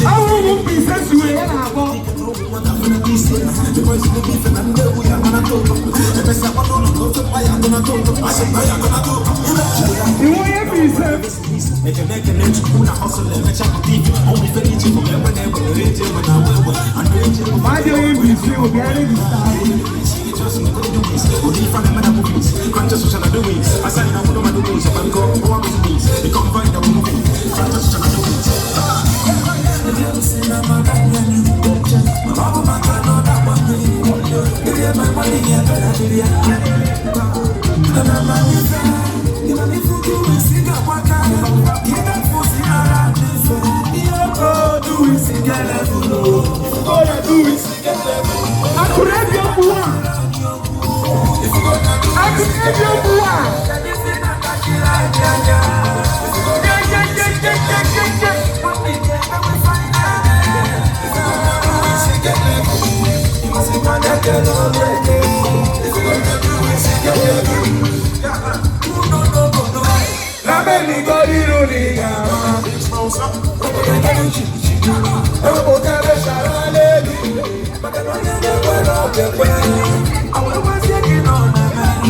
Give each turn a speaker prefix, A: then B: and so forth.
A: Ahụ ụmụ Mbaise si wee ya na-akpọ. Iwu onye Mbaise. Madị onye Mbaise obi ara register. Akụrụ ebi okwu a. Akụrụ ebi okwu a. Ye, ye, ye, ye, ye, ye, ye.